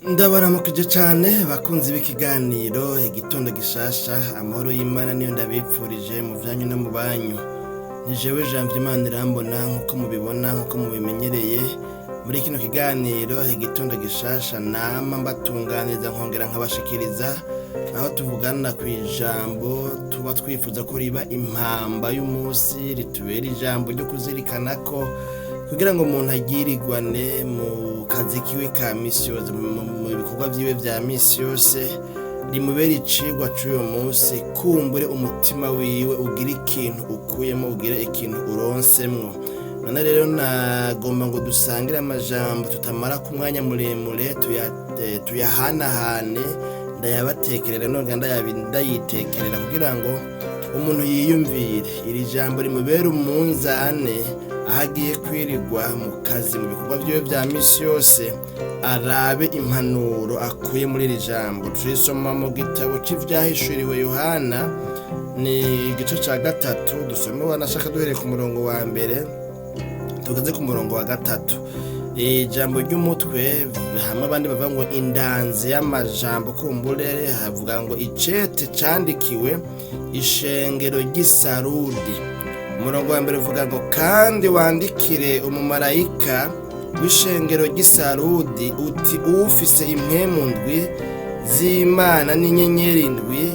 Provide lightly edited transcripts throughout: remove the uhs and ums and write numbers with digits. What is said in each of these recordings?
Ndabaramukije cane bakunzi b'ikiganiro Igitondo Gishasha. Amahoro y'Imana niyo ndabipfurije mu vyanyu no mu banyu. Ni jewe Janvier Manirambona, nkuko mubibona, nkuko mubimenyereye muri kino kiganiro Igitondo Gishasha, nama mbatunganiriza nkongera nkabashikiriza, aho tuvugana ku ijambo tuba twifuza ko riba impamba y'umunsi, ritubera ijambo ryo kuzirikana ko kugira ngo umuntu agirirwane mu kazi kiwe ka misi yose, mu bikorwa vyiwe vya misi yose, rimubera icigwa c'uyo munsi, kumbure umutima wiwe ugira ikintu ukuyemo, ugira ikintu uronsemwo. None rero nagomba ngo dusangire amajambo, tutamara ku mwanya muremure, tuyahanahane, ndayabatekerera nongera ndayitekerera kugira ngo umuntu yiyumvire iri jambo rimubera umunzane aho agiye kwirirwa mu kazi, mu bikorwa vyiwe vya misi yose, arabe impanuro akuye muri iri jambo. Turisoma mu gitabo c'Ivyahishuriwe Yohana, ni igice ca gatatu. Dusome wanashaka duhereye ku murongo wa mbere tugeze ku murongo wa gatatu. Ijambo ry'umutwe, hamwe abandi bavuga ngo indanzi y'amajambo, kumbure havuga ngo icete candikiwe ishengero ry'Isarudi. Umurongo wa mbere uvuga ngo: "Kandi wandikire umumarayika w'ishengero ry'Isarudi uti: uwufise impwemu ndwi z'Imana n'inyenyeri indwi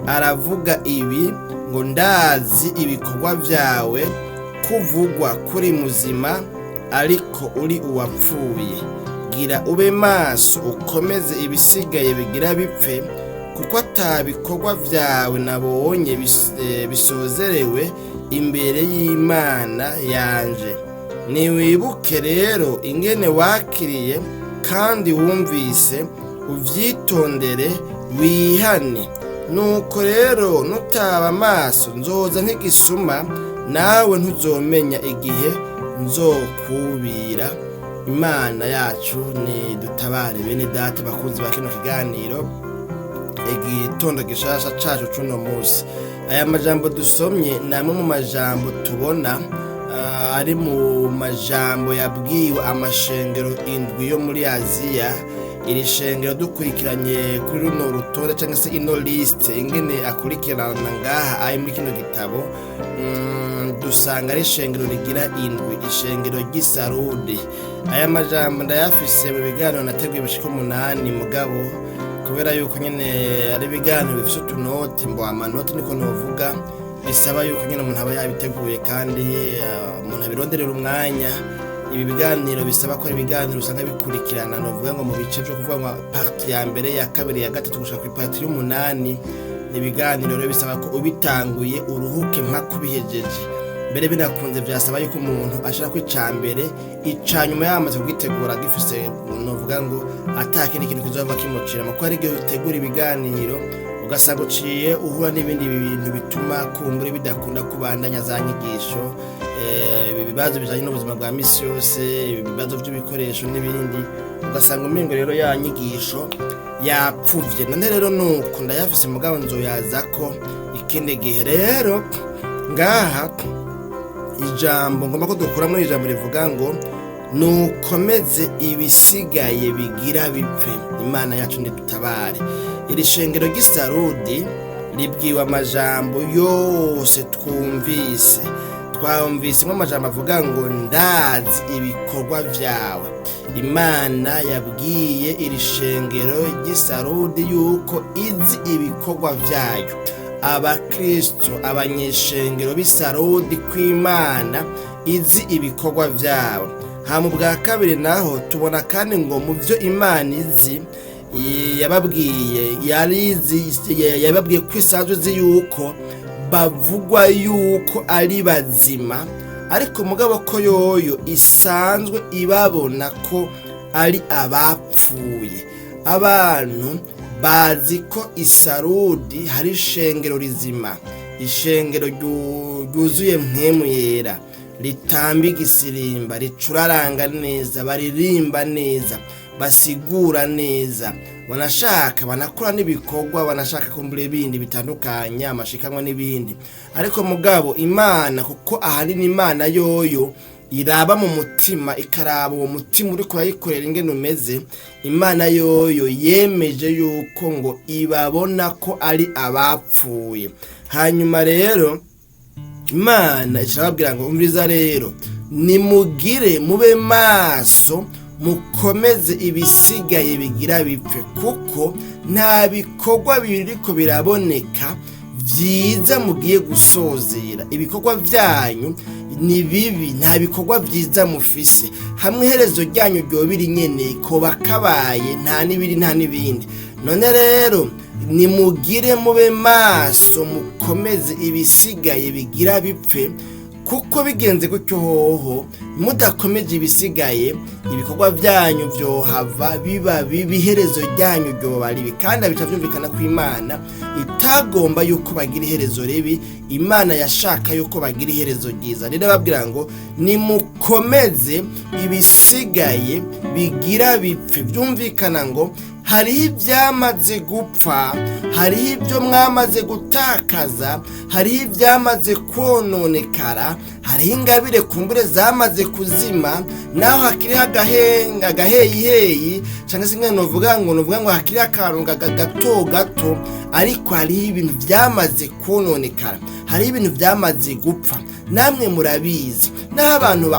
aravuga ibi ngo: ndazi ibikorwa vyawe, kuvugwa kuri muzima ariko uri uwapfuye. Gira ube maso, ukomeze ibisigaye bigira bipfe, kuko ata bikorwa vyawe nabonye bisozerewe imbere y'Imana yanje. Niwibuke rero ingene wakiriye kandi wumvise, uvyitondere, wihane. Nuko rero nutaba amaso, nzoza nk'igisuma, nawe ntuzomenya igihe nzokubira." Imana yacu ni dutabare. Bene data bakunzi ba kino kiganiro Igitondo Gishasha cacu cuno munsi, aya majambo dusomye ni amwe mu majambo tubona ari mu majambo yabwiwe amashengero indwi yo muri Aziya. Iri shengero, dukurikiranye kuri runo rutonde cyangwa se ino liste ingene akurikirana ngaha ari muri kino gitabo, dusanga ari ishengero rigira indwi, ishengero ry'Isarudi. Aya majambo ndayafise mu biganiro nateguye bishika umunani, mugabo kubera yuko nyene ari ibiganiro bifise utunoti, mbo amanoti niko novuga, bisaba yuko nyene umuntu aba yabiteguye kandi umuntu abironderera umwanya. Ibi biganiro bisaba ko ari ibiganiro usanga bikurikirana, novuga ngo mu bice vyo kuvuga ngo partie ya mbere, ya kabiri, ya gatatu, gushika ku partie y'umunani. Ni ibiganiro rero bisaba ko ubitanguye uruhuke mpaka ubihejeje. Mbere binakunze vyasaba yuko umuntu ashira ko ica mbere, ica nyuma yamaze kugitegura, gifise novuga ngo ata kindi kintu kizova kimucira, kuko hari igihe utegura ibiganiro ugasanga uciye uhura n'ibindi bintu bituma kumbura bidakunda kubandanya za nyigisho, ibibazo bijanye n'ubuzima bwa misi yose, ibibazo vy'ibikoresho n'ibindi, ugasanga umengo rero ya nyigisho yapfuvye. None rero nuko ndayafise, mugabo nzoyaza ko ikindi gihe. Rero ngaha ijambo ngomba ko dukura muri ijambo rivuga ngo nukomeze ibisigaye bigira bipfe. Imana yacu ntidutabare. Iri shengero ry'Isarudi ribwiwe amajambo yose twumvise. Twumvise amajambo avuga ngo ndazi ibikorwa vyawe. Imana yabwiye iri shengero ry'Isarudi yuko izi ibikorwa vyayo. Abakristo, abanyeshengero b'Isarudi, kw'Imana izi ibikorwa vyabo. Hama ubwa kabiri naho tubona kandi ngo mu byo Imana izi, yababwiye, yarizi, yababwiye ko isanzwe izi yuko bavugwa yuko ari bazima, ariko mugabo ko yoyo isanzwe ibabona ko ari abapfuye. Abantu bazi ko Isarudi hari ishengero rizima, ishengero ryuzuye Mpwemu Yera, ritamba igisirimba, ricuraranga neza, baririmba neza, basigura neza, banashaka banakora n'ibikorwa, banashaka kumbura ibindi bitandukanye, amashikanwa n'ibindi. Ariko mugabo Imana, kuko ahanini Imana yoyo Iraba mu mutima, ikaraba uwo mutima uri kurayikorera ingene umeze. Imana yoyo yemeje yuko ngo ibabona ko ari abapfuye. Hanyuma rero Imana irababwira ngo: "Umviriza rero, nimugire mube maso, mukomeze ibisigaye bigira bipfe, kuko nta bikorwa biriko biraboneka byiza mugiye gusozera. Ibikorwa byanyu ni bibi, nta bikorwa byiza mufise. Hamwe iherezo ryanyu ryobiri nyene koba kabaye, nta n'ibiri nta n'ibindi. None rero nimugire mube maso, mukomeze ibisigaye bigira bipfe, kuko bigenze gutyo hoho, mudakomeje ibisigaye, ibikorwa byanyu vyohava biba bibi, iherezo ryanyu ryoba ribi." Kandi bica vyumvikana ko Imana itagomba yuko bagira iherezo ribi. Imana yashaka yuko bagira iherezo ryiza. Rero babwira ngo nimukomeze ibisigaye bigira bipfe. Byumvikana ngo hariho ibyamaze gupfa, hariho ibyo mwamaze gutakaza, hariho ibyamaze kononekara, hariho ingabire kumbure zamaze kuzima, naho hakiriho agaheyiheyi, cyangwa se novuga ngo hakiriho akantu gato gato, ariko hariho ibintu byamaze kononekara, hariho ibintu byamaze gupfa. Namwe murabizi, naho abantu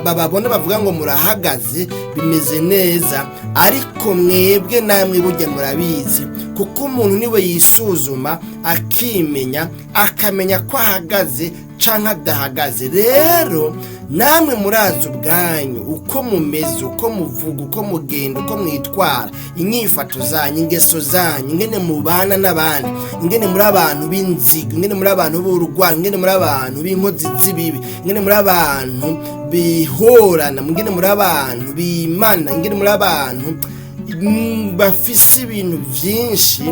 bababona bavuga ngo murahagaze, bimeze neza, ariko mwebwe namwe burya murabizi, kuko umuntu niwe yisuzuma akimenya, akamenya ko ahagaze canke adahagaze. Rero namwe murazi ubwanyu uko mumeze, uko muvuga, uko mugenda, uko mwitwara, inyifato zanyu, ingeso zanyu, ingene mubana n'abandi, ingene muri abantu b'inzigo, ingene muri abantu b'urwango, ingene muri abantu b'inkozi z'ibibi, ingene muri abantu bihorana, ingene muri abantu bimana, ingene muri abantu bafise ibintu byinshi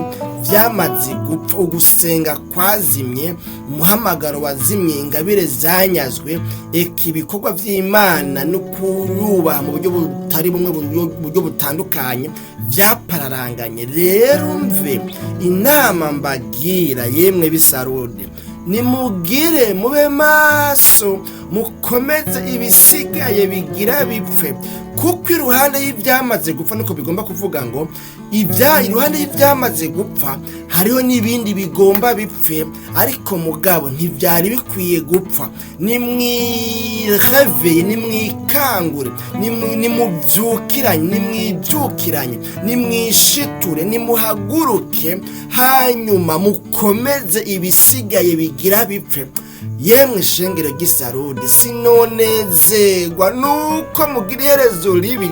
byamaze gupfa, ugusenga kwazimye, umuhamagaro wazimye, ingabire zanyazwe, eka ibikorwa by'Imana no kuyubaha mu buryo butari bumwe, buryo butandukanye, byapararanganye. Rero mve inama mbagira, yemwe b'Isarude: nimugire mube maso, mukomeze ibisigaye bigira bipfe, kuko iruhande y'ibyamaze gupfa, niko bigomba kuvuga ngo ibya iruhande y'ibyamaze gupfa hariho n'ibindi bigomba bipfe, ariko mugabo ntibyari bikwiye gupfa. Nimwireveye, nimwikangure, nimubyukiranye, nimwibyukiranye, nimwishiture, nimuhaguruke, hanyuma mukomeze ibisigaye bigira bipfe. Yemwe ishengero ry'Isarudi, sinonezerwa nuko mugira iherezo ribi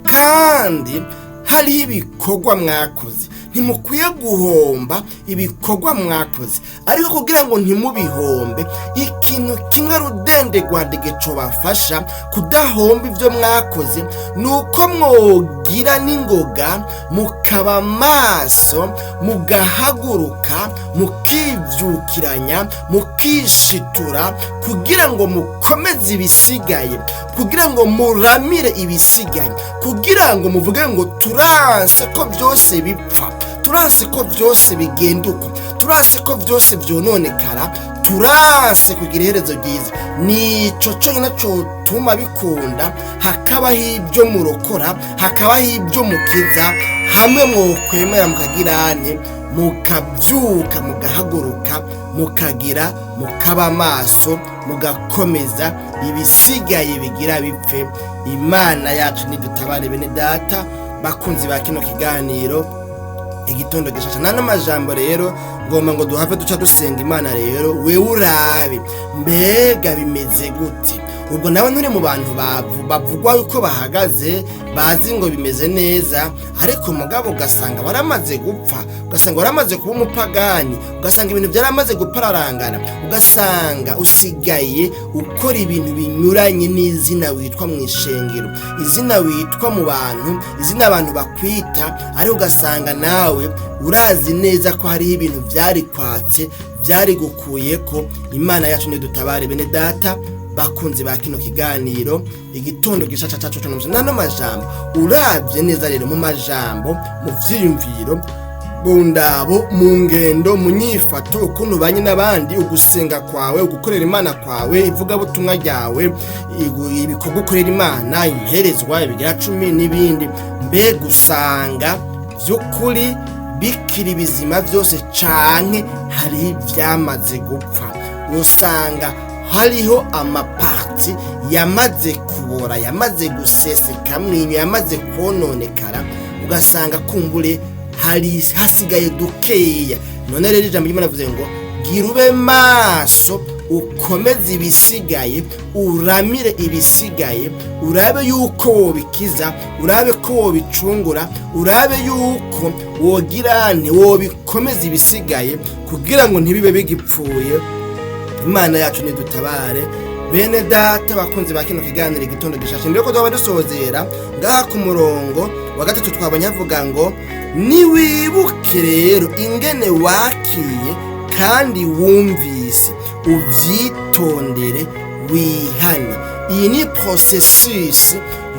kandi hariho ibikorwa mwakoze. Ntimukwiye guhomba ibikorwa mwakoze, ariko kugira ngo ntimubihombe, ikintu kimwe rudende rwadege cobafasha kudahomba ibyo mwakoze ni uko mwogira n'ingoga, mukaba maso, mugahaguruka, mukibyukiranya, mukishitura, kugira ngo mukomeze ibisigaye, kugira ngo muramire ibisigaye, kugira ngo muvuge ngo turanse ko byose bipfa, turanse ko byose bigenda uko, turanse ko byose byononekara, turanse kugira iherezo ryiza. Nico conyine cotuma bikunda, hakabaho ibyo murokora, hakabaho ibyo mukiza, hamwe mwokwemera mukagirane, mukabyuka, mugahaguruka, mukagira mukaba amaso, mugakomeza ibisigaye bigira bipfe. Imana yacu nidutabare. Bene Data, bakunzi ba kino kiganiro Igitondo Gishasha, nano majambo rero ngomba ngo duhave duca dusenga Imana. Rero wewe urabe mbega bimeze gute? Ubwo nawe nturi mu bantu bavugwa yuko bahagaze, bazi ngo bimeze neza, ariko mugabo ugasanga waramaze gupfa, ugasanga waramaze kuba umupagani, ugasanga ibintu byaramaze gupararangana, ugasanga usigaye ukora ibintu binyuranye n'izina witwa mu ishengero, izina witwa mu bantu, izina abantu bakwita, ariko ugasanga nawe urazi neza ko hariho ibintu byari kwatse, byari gukuye ko. Imana yacu nidutabare. Bene Data, bakunzi ba kino kiganiro Igitondo Gishasha cacu cyo, nano majambo urabye neza rero mu majambo, mu vyiyumviro. Mu ndabo, mu ngendo, mu nyifato, ukuntu ubanye n'abandi, ugusenga kwawe, ugukorera Imana kwawe, ivugabutumwa ryawe, ibikorwa ukorera Imana, imperezwa, ibigira cumi n'ibindi, mbega usanga by'ukuri bikiri bizima byose canke hari ivyamaze gupfa? Usanga hariho ama parties yamaze kubora, yamaze guseseka mwinyo, yamaze kononekara, ugasanga kumbure hari hasigaye dukeya. None rero ijambo ry'Imana rivuze ngo: "Gira ube maso, ukomeze ibisigaye, uramire ibisigaye, urabe yuko wobikiza, urabe ko wobicungura, urabe yuko wogirane wobikomeza ibisigaye kugira ngo ntibibe bigipfuye." Imana yacu nidutabare. Bene data bakunzi ba kino kiganiro Igitondo Gishasha, mbere ko twaba dusozera, ngaha ku murongo wa 3 twabonye avuga ngo: "Niwibuke rero ingene wakiye kandi wumvise, uvyitondere, wihane." Iyi ni processus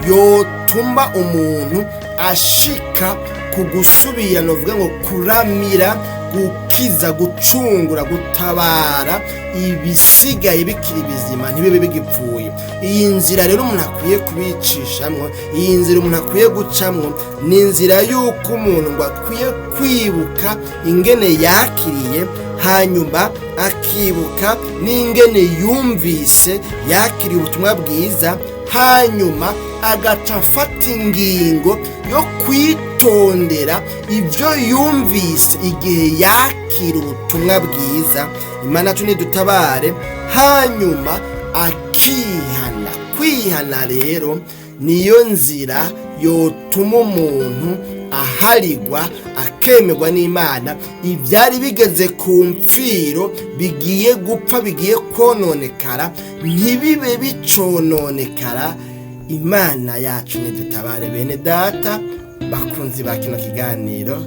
yotuma umuntu ashika ku gusubira, novuga ngo kuramira, gukiza, gucungura, gutabara ibisigaye bikiri bizima ntibibe bigipfuye. Iyi nzira rero umuntu akwiye kubicishamwo, iyi nzira umuntu akwiye gucamwo, ni inzira y'uko umuntu ngo akwiye kwibuka ingene yakiriye, hanyuma akibuka n'ingene yumvise, yakiriye ubutumwa bwiza, hanyuma agaca afata ingingo yo kwitondera ibyo yumvise igihe yakira ubutumwa bwiza. Imana yacu nidutabare. Hanyuma akihana. Kwihana rero niyo nzira yotuma umuntu aharigwa, akemerwa n'Imana. Ibyari bigeze ku mfiro, bigiye gupfa, bigiye kononekara, ntibibe bicononekara. Imana yacu nidutabare. Bene data bakunzi ba kino kiganiro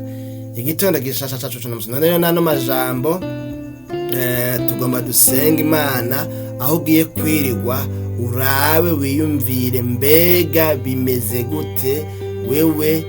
Igitondo Gishasha cacu cuno musi, none rero n'ano majambo tugomba dusenga Imana. Aho ugiye kwirirwa, urabe, wiyumvire: mbega bimeze gute? Wewe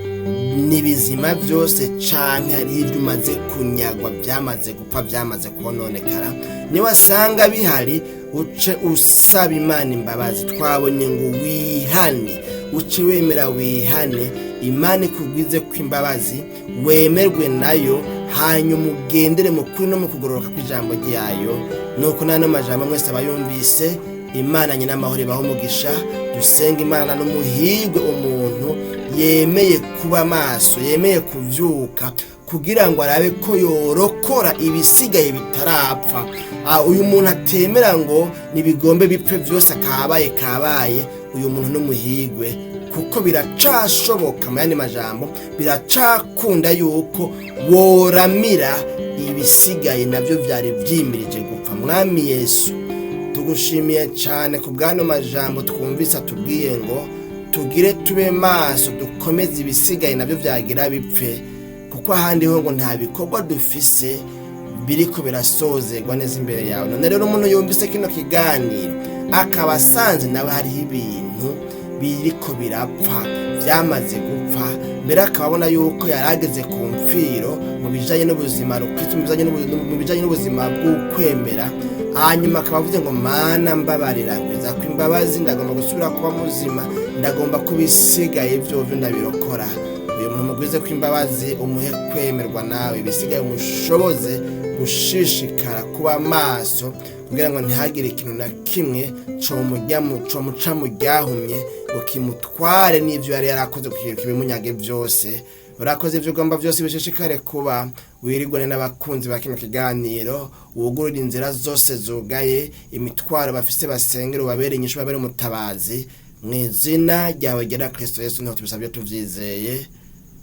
ni bizima byose canke hariho ibyo umaze kunyagwa, byamaze gupfa, byamaze kononekara? Niwasanga bihari, uce usaba Imana imbabazi. Twabonye ngo wihane, uce wemera wihane, Imana ikugwize ko imbabazi, wemerwe nayo, hanyuma ugendere mu kuri no mu kugororoka kw'ijambo ryayo. Nuko n'ano majambo, mwese abayumvise, Imana nyina amahoro ibaho umugisha. Dusenga Imana. N'umuhirwe umuntu yemeye kuba maso, yemeye kuvyuka kugira ngo arabe ko yorokora ibisigaye bitarapfa. Uyu muntu atemera ngo nibigombe bipfe byose, akabaye kabaye, uyu muntu n'umuhigwe, kuko biracashoboka. Mu yandi majambo, biracakunda yuko woramira ibisigaye nabyo byari vyimirije gupfa. Mwami Yesu, tugushimiye cyane ku bw'ano majambo twumvise atubwiye ngo tugire tube maso, dukomeze ibisigaye nabyo byagira bipfe, kuko ahandi ho ngo nta bikorwa dufise biriko birasozerwa neza imbere yawe. None rero umuntu yumvise kino kiganiro akaba asanze nawe hariho ibintu biriko birapfa, byamaze gupfa mbere, akaba abona yuko yari ageze ku mfiro mu bijanye n'ubuzima rukristo, mu bijanye n'ubuzima bw'ukwemera, hanyuma akaba avuze ngo: "Mana mbabarira, ngwiza ko imbabazi, ndagomba gusubira kuba muzima, ndagomba kubisigaye vyovyo ndabirokora," uyu muntu mugwize ko imbabazi, umuhe kwemerwa nawe, ibisigaye umushoboze gushishikara kuba maso kugira ngo ntihagire ikintu na kimwe comuca mu ryahumye ngo kimutware n'ivyo yari yarakoze, kugira kibimunyage byose. Urakoze. Ibyo ugomba byose bishishikare kuba, wirigwane n'abakunzi ba kino kiganiro, wugurure inzira zose zugaye, imitwaro bafise basengere, ubabere inyishu, babere umutabazi. Mu izina ryawe ryera Kristo Yesu niho tubisabye tuvyizeye,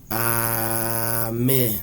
amen.